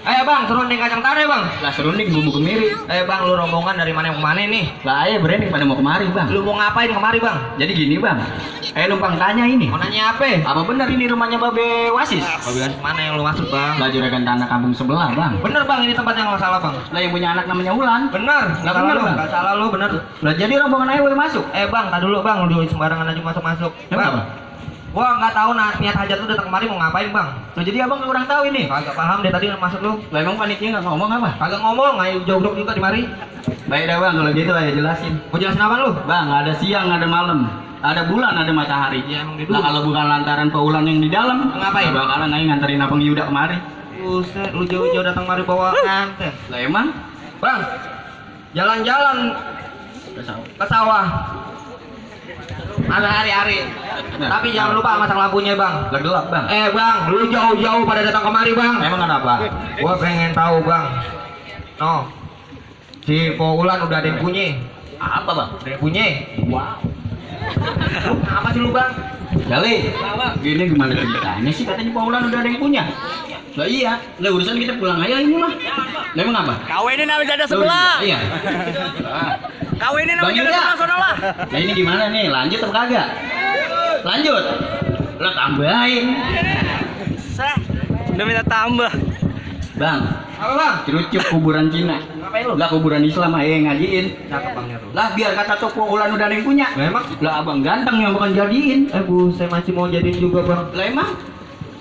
Ayo bang, serunding kacang tare bang. Lah serunding bumbu kemiri. Ayo bang, lu rombongan dari mana yang kemana nih? Lah ayo berani pada mau kemari bang. Lu mau ngapain kemari bang? Jadi gini bang, numpang tanya ini. Mau nanya apa? Apa benar ini rumahnya Babe Wasis? Bagian mana yang lu masuk bang? Lah juragan tanah kampung sebelah bang. Bener bang, ini tempat yang nggak salah bang. Lah yang punya anak namanya Ulan. Bener, nggak salah lu, Bang. nggak salah lu bener. Lah jadi rombongan ayo boleh masuk. Bang, tak dulu bang, lu sembarangan aja masuk. Emang apa? Gua nggak tahu niat hajat lu datang kemari mau ngapain bang. Lah jadi abang kurang tahu ini. Kagak paham deh tadi masuk lu. Lah emang panitia nggak ngomong apa? Kagak ngomong, ayo jauh juga di mari. Baik dah bang, kalau gitu ayo jelasin. Mau jelasin apa lu? Bang, ada siang, ada malam, ada bulan, ada matahari. Ya emang Lah kalau bukan lantaran Paulan yang di dalam, Ngapain? bakalan ayo nganterin abang Yuda kemari. Buset, lu jauh-jauh datang mari bawa nganter. Lah emang? Bang, jalan-jalan ke sawah. Ada hari-hari. Nah, Tapi jangan lupa masang lampunya bang. Lah gelap bang. Bang, lu jauh-jauh pada datang kemari bang. Emang kenapa? Gua pengen tahu bang. No, si Paulan udah ada yang punya. Apa bang? Udah yang punya. Wow. Apa sih lu bang? Jali, gini gimana ceritanya sih katanya Paulan udah ada yang punya? Lah iya, lah urusan kita pulang aja ini mah. Lah emang apa? Kawinin nama jada sebelah. Iya. Kawinin nama Bang jada Yuda. sebelah sono lah. Nah ini gimana nih? Lanjut apa kagak? Lanjut. Lah tambahin. Sah. Udah minta tambah. Bang, Apa bang? cerucuk kuburan Cina. Ngapain lu? Lah kuburan Islam aja yang ngajiin. Cakep bangnya tuh. Lah biar kata Toko Ulan udah ada yang punya. Lah emang? Lah abang ganteng yang bukan jadiin. Saya masih mau jadiin juga bang. Lah emang?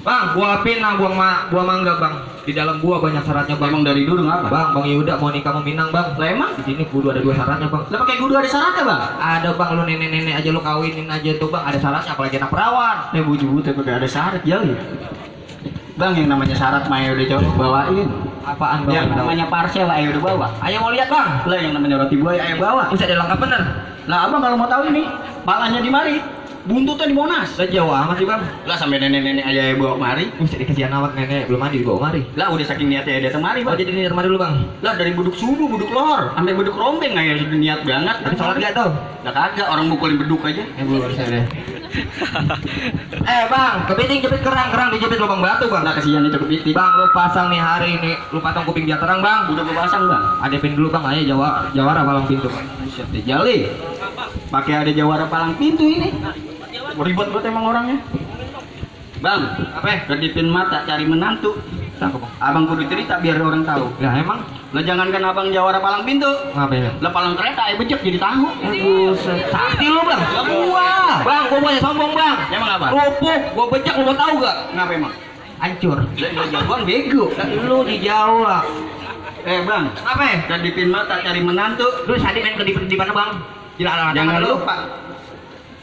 Bang, buah pinang, buah mangga bang. Di dalam buah banyak syaratnya bang. Emang dari dulu ngapa? Bang Yuda mau nikah mau Minang bang. Lah emang? Di sini kudu ada 2 syaratnya bang. Lah pakai kudu ada syaratnya bang? Ada bang, lu nenek-nenek aja lu kawinin aja tuh bang. Ada syaratnya apalagi anak perawan. Buju tapi pakai ada syarat jali. Bang yang namanya syarat mah udah coba bawain. Apaan bang? Yang namanya parsel ayo udah bawa. Ayo mau lihat bang. Lah yang namanya roti buaya ayo bawa. Bisa ada lengkap bener. Lah abang kalau mau tahu ini, palanya di mari, buntutnya di Monas. Udah jauh amat sih bang. Lah sampai nenek-nenek aja ayo bawa kemari. Bisa dikasih awak nenek belum mandi dibawa mari. Lah udah saking niatnya dia datang mari, Oh Bang. jadi niat mari dulu bang. Lah dari beduk subuh, beduk lor, sampai beduk rombeng aja sudah niat banget. Tapi sholat gak tuh? Lah kagak orang mukulin beduk aja. Belum bisa deh. Bang, kepiting jepit kerang dijepit lubang batu bang. Lah kasihan itu kepiting. Bang, lu pasang nih hari ini, lu pasang kuping biar terang bang. Udah gua pasang, Bang. Ada pin dulu bang, ayo jawara palang pintu bang. Buset deh, jali. Pakai ada jawara palang pintu ini. Ribet banget emang orangnya. Bang, Apa? kedipin mata cari menantu. Cakep bang. Abang kudu cerita biar orang tahu. Ya emang? Lah jangankan abang jawara palang pintu. Ngapain? Lah palang kereta ayo becek jadi tahu. Buset. Sakti lu bang. Lah gua. Bang, gua banyak sombong bang. Emang apa? Rupuk, gua becek lu mau tahu gak? Ngapa emang? Hancur. Lah jagoan bego. Lu di Jawa. Bang, Apa? kedipin mata cari menantu. Lu tadi main ke di mana bang? Jangan lupa.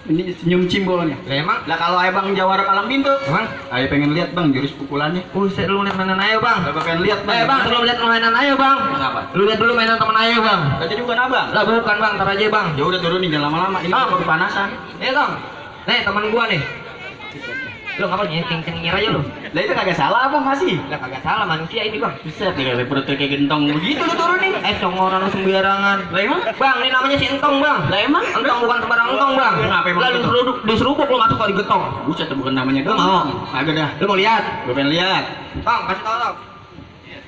Ini senyum cimbolnya. Lah emang? Lah kalau abang jawara palang pintu, Emang? ayo pengen lihat bang jurus pukulannya. Buset, lu lihat mainan ayo bang. Lah pengen lihat bang. Bang, lu lihat mainan ayo bang. Kenapa? Lu lihat dulu mainan teman ayo bang. Lah jadi bukan abang. Lah bukan bang, ntar aja bang. Ya udah turunin jangan lama-lama. Ini Ah. mau kepanasan. Dong. Nih teman gua nih. Lu ngapa cengir aja lu? Lah itu kagak salah abang masih. Lah kagak salah manusia ini bang. Bisa tinggal perutnya kayak gentong begitu lu turunin. Congor lu sembarangan. Lah emang? Bang, ini namanya si entong bang. Lah emang? Entong bukan sembarang entong bang. Kenapa emang Lalu gitu? diserupuk lu masuk kok digetong. Buset itu bukan namanya Lu mau? Agak dah. Lu mau lihat? Gue pengen lihat. Bang, kasih tau tau.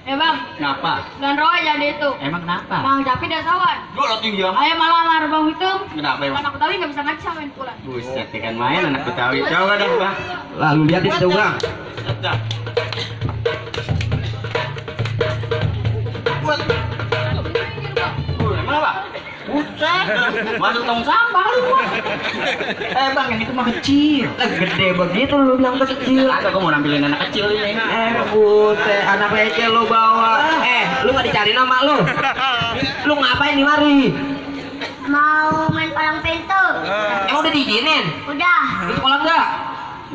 Bang, Ngapa? dan roh jadi itu. Emang kenapa? Bang Japi dan sawan. Gue lo tinggi amat. Ayah malah marah bang itu. Kenapa emang? Anak Betawi nggak bisa ngaca main pulang. Buset, ikan main anak Betawi. Coba dah bang. Lah lu lihat itu bang. Dah. Buat. Emang apa? Buset. Masuk tong sampah lu. Bang, yang itu mah kecil. Lah gede begitu lu bilang kecil. Agak gua mau nampilin anak kecil ini. Buset, anak receh lu bawa. Lu nggak dicari nama lu. Lu ngapain di mari? Mau main palang pintu. Emang udah diizinin? Udah, Lu sekolah enggak?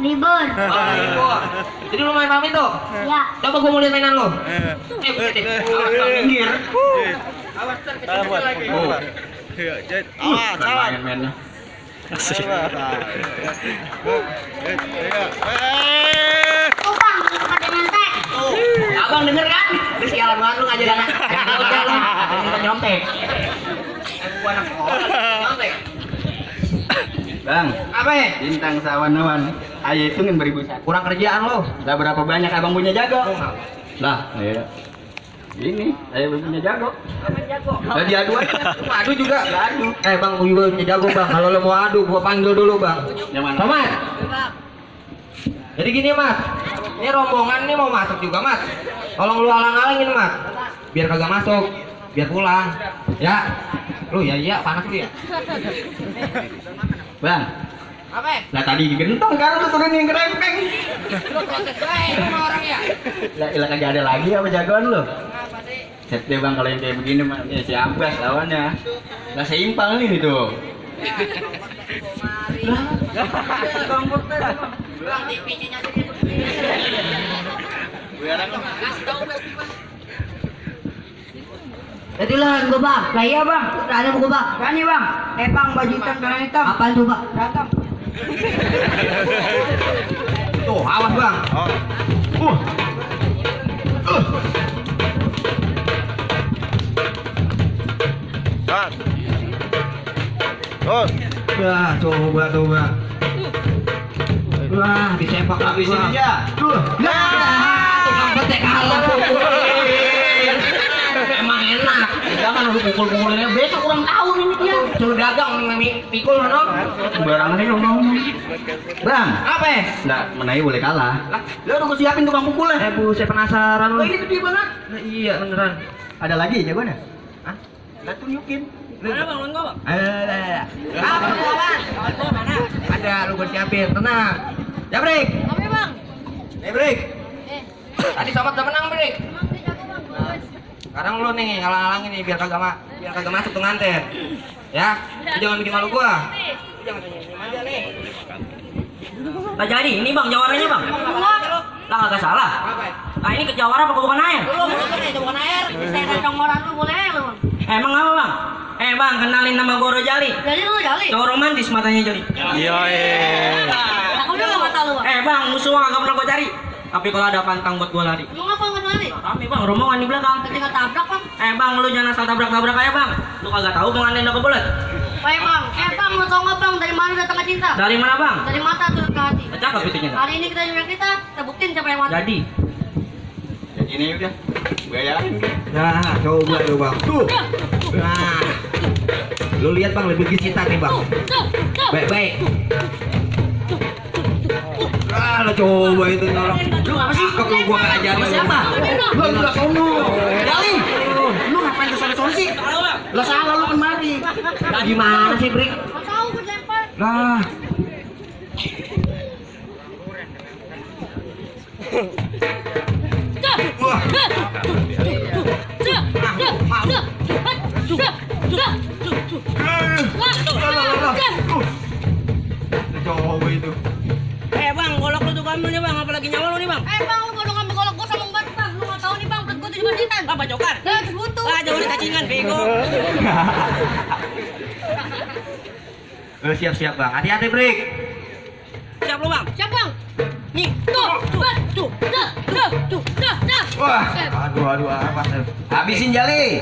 libur. Oh, libur. Jadi lu main palang pintu? Ya, Coba gua mau lihat mainan lu. Buset deh. Awas bang, minggir. Awas, kecil lagi. Oh. Awas, awas. Main-mainnya. tuh bang, pakai nyontek. Abang denger kan? Lu sialan banget lu ngajarin anak. Yang tahu aja lu. Minta nyontek. Gua anak sekolah nyontek. Bang, Apa ya? bintang sawan-sawan. Ayo hitungin beribu satu. Kurang kerjaan lu. Lah berapa banyak abang punya jago? Lah, iya. Ini, saya belum punya jago. Lah diadu aja. Adu juga. Adu. Bang, gua juga punya jago bang. Kalau lo mau adu, gua panggil dulu bang. Yang mana? Somat. Jadi gini mas, ini rombongan nih mau masuk juga mas. Tolong lu halang-halangin mas, biar kagak masuk, biar pulang. Ya, lu ya iya panas lu ya. Bang. Apa? Lah tadi digentong kan lu turunin ke rempeng. Lu protes baik sama orang ya. Lah kagak ada lagi apa jagoan lu? Set deh bang kalau yang kayak begini mah ya si Abbas lawannya. Lah seimpang nih tuh. Bang, TV-nya jadi Jadi lah gua bang, lah iya bang, ada gua bang, berani bang, bang baju hitam dengan hitam. Apaan tuh bang? Datang. tuh, awas bang. Kan. Oh. Wah, coba. Wah, disepak Habisin bang. aja. Nah, tukang petek kalah. Emang enak. Jangan lu pukul-pukulinnya. Besok kurang tahun ini dia. Suruh dagang pikul no. Sembarangan aja ngomong. Bang, Apa ya? enggak menai boleh kalah. Lah, Lu udah gua siapin tukang pukulnya. Bu, saya penasaran lu. Oh, ini gede banget. Nah, iya beneran. Ada lagi jagoannya? Hah? Lah tunjukin. Mana bang, lawan gua bang? Apa lu lawan? Ada lu gua siapin, tenang. Ya, Brik. Oke bang. Brik. Eh, Tadi sobat udah menang, Brik. emang dia jago bang. Bagus. Sekarang lu nih ngalang-halangin nih biar kagak masuk tuh nganten. Ya, lu jangan bikin malu gua. Lu jangan senyum aja nih. Lah jadi ini bang jawarannya bang. Lah kagak salah. Apa ya? Nah ini ke jawara apa bukan air? Lu mau nih, itu bukan air. Saya ada conggolan lu boleh lu bang. Emang apa bang? Bang kenalin nama gue Rojali. Jadi lu jali. Cowok romantis matanya Jali. Iya. Aku udah gak kata lu bang. Bang musuh gak pernah gue cari. Tapi kalau ada pantang buat gue lari. Emang apa nggak lari? Rame bang, rombongan di belakang. Ketika tabrak bang. Bang lu jangan asal tabrak-tabrak aja bang. Lu kagak tahu bang anda ke bulat. Baik bang. Bang lu tau nggak bang dari mana datangnya cinta? Dari mana bang? Dari mata turun ke hati. Cakep itu cinta. Hari ini kita buktiin siapa yang mati. Jadi Jadi ini udah. Gua yakin. Nah, coba lu, Bang. Tuh. Nah. Lu lihat Bang, lebih kita nih, Bang. Baik. Ah, lu coba itu nolong. lu apa sih? Kok gua enggak ajarin Siapa? Lu enggak sono. Jali. Lu ngapain ke sono sih? Lah salah lu kemari. Gimana sih, Brik? Nggak tahu gue dilempar. Lah. Wah. Coba itu. Bang, golok lu tuh ambilnya bang, apalagi nyawa lu nih bang. Bang lu bodoh ngambil golok gue sama obat bang. Lu nggak tahu nih bang, perut gue 7 banditan. Apa cokar? Nah, terus buntu. Jangan cacingan, bego. Siap bang, hati-hati Brik. Siap lu bang. Siap bang. Nih, Tuh. Wah, aduh apa? Habisin Jali.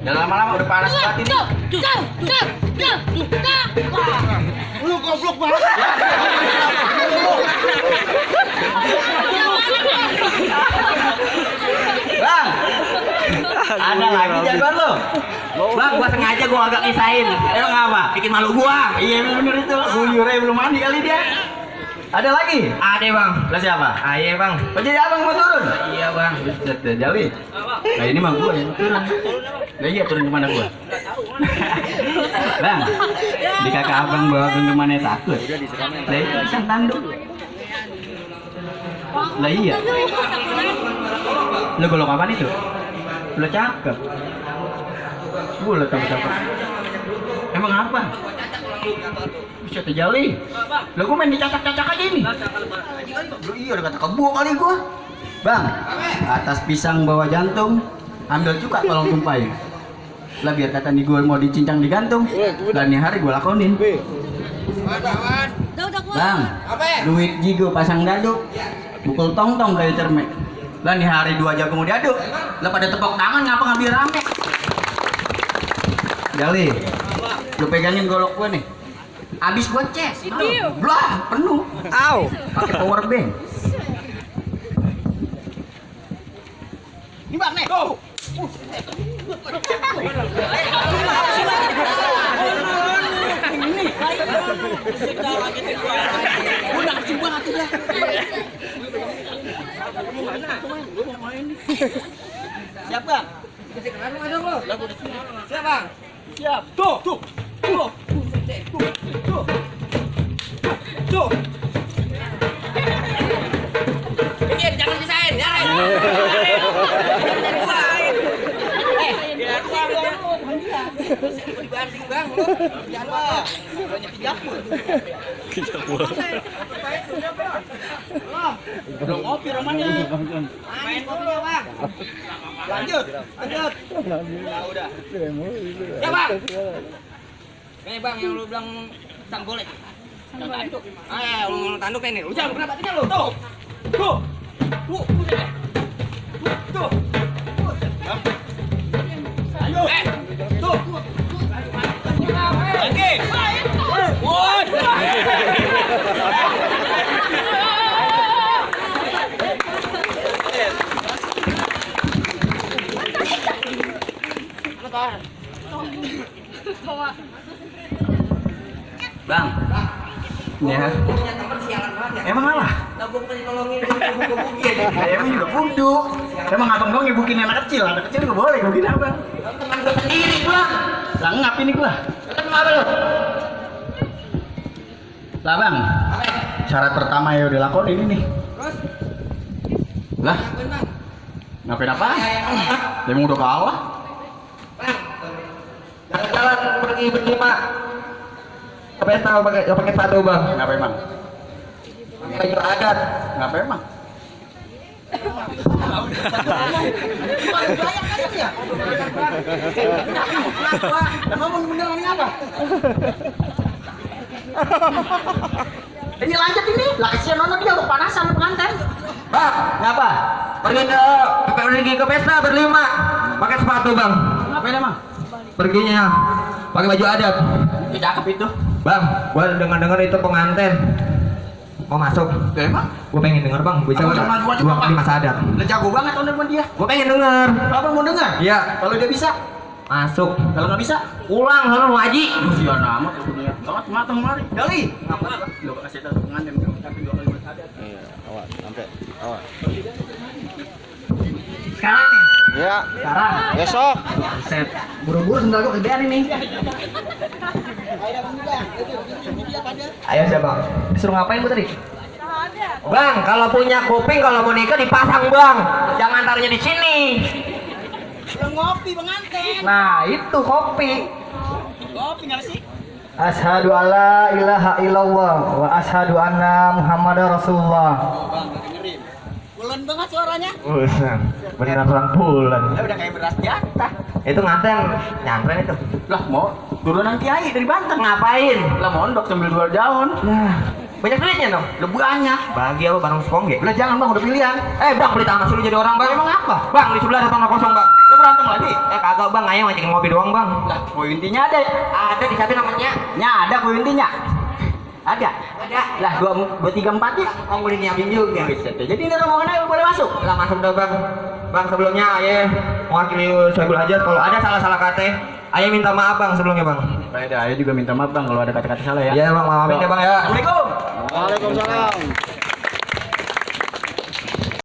Jangan lama-lama udah panas banget ini. Lu goblok banget. Bang. Ada lagi jagoan lu. Bang, gua sengaja gua agak ngisain. Emang apa? Bikin malu gua. Iya bener itu. Buyurnya belum mandi kali dia. Ada lagi? Ada bang. Lah siapa? Ayo bang. Oh jadi abang mau turun? Iya bang. Jali. Nah ini mah gua yang turun. Lah iya turun kemana gua? Bang, di kakak abang bawa turun kemana takut? Lah itu pisang tanduk. Lah iya. Lo golok apaan itu? Lo cakep. Lo cakep. Emang apa? Bisa terjali. Lo gua main dicacak-cacak aja ini. Lo iya udah kata kebo kali gua. Bang, atas pisang bawah jantung, ambil juga tolong tumpahin. Lah biar kata nih gua mau dicincang digantung. Dan nih hari gua lakonin. Bang, duit jigo pasang daduk. Pukul tong-tong kayak cermek. Lah nih hari 2 jago mau diaduk. Lah pada tepok tangan ngapa ngambil rame. Jali, lu pegangin golok gua nih. Abis gua ces. Blah, penuh. Au. Pakai power bank. Ini bang nih. Go. Siap bang? Siap bang. Siap. Tuh. Bikin, jangan pisahin, ya. Dibanding bang, jangan Belum ngopi romanya. main dulu bang. Lanjut. Ya udah. Ya bang. Nih bang yang lu bilang sang golek. Tanduk. Lu tanduk nih. Lu jangan berapa lu? Tuh. Tuh. Ayo. Tuh. Lagi. Woi. Bang. Ya. Punya teman sialan banget ya. Emang apa? Lah gua bukan tolongin gebukin. Emang juga bundu. Emang abang dong ngebukin anak kecil juga boleh ngebukin abang. Teman gua sendiri gua. Lah ngap ini gua. Tetep apa lu? Lah bang, syarat pertama ya udah lakon ini nih. Terus Lah, ngapain bang? ngapain apa? Kayak Emang udah kalah? bang. Jalan-jalan pergi berlima. Ke pesta pakai sepatu bang. Ngapain bang? Pakai baju adat. Ngapain bang? Emang beneran ini apa? Ini lanjut ini, lah kesian nonton dia udah panasan pengantin. Bang, Ngapa? pergi ke pesta berlima. Pakai sepatu bang. Ngapain emang? Perginya pakai baju adat. Ya cakep itu. Bang, gua dengar itu pengantin mau masuk. Ya emang? Gua pengen denger bang, bisa Abang gua sama gua juga, Pak. di masa adat. Udah jago banget nonton sama dia. Gua pengen denger. Abang mau dengar? Iya, Kalau dia bisa, masuk. kalau nggak bisa, Pulang sana lu Haji. kasihan amat lu dunia. Banget matang mari. Dali. Ngapa? Lu kasih tahu pengantin tapi 2 kali bersadat. Sekarang nih. Ya, Sekarang. besok. Set. Buru-buru sendal gua kegedean ini. Ayo siapa? Disuruh ngapain gua tadi? Bang, kalau punya kuping kalau mau nikah dipasang bang. Jangan taruhnya di sini. Belum ngopi pengantin. Nah, itu kopi. Ngopi nggak sih? Asyhadu alla ilaha illallah wa asyhadu anna Muhammadar Rasulullah. Bang, dengerin. Bulan banget suaranya. Beneran orang bulan. Ya udah kayak beras jatah. Itu nganten, nyantren itu. Lah mau turunan kiai dari Banten. Ngapain? Lah mondok sambil 2 daun. Nah, banyak duitnya dong. Lah banyak. Bagi apa bareng sepongge? Lah jangan bang, udah pilihan. Bang beli tanah suruh jadi orang bang. Emang apa? Bang di sebelah ada tanah kosong bang. Lo berantem lagi? Kagak bang, ayo ngajakin ngopi doang bang. Lah, poin intinya ada. Ada di samping namanya. Ada poin intinya. Ada. Ada. Lah 2 3 4 ya. Oh boleh nyiapin juga. Jadi ini rombongan ayo boleh masuk. Lah masuk dah bang. Bang sebelumnya ayah mewakili Syaikhul Hajat. Kalau ada salah-salah kata, ayah minta maaf bang sebelumnya bang. Baik, ayah juga minta maaf bang kalau ada kata-kata salah ya. Iya bang, maafin ya bang ya. Assalamualaikum. Waalaikumsalam.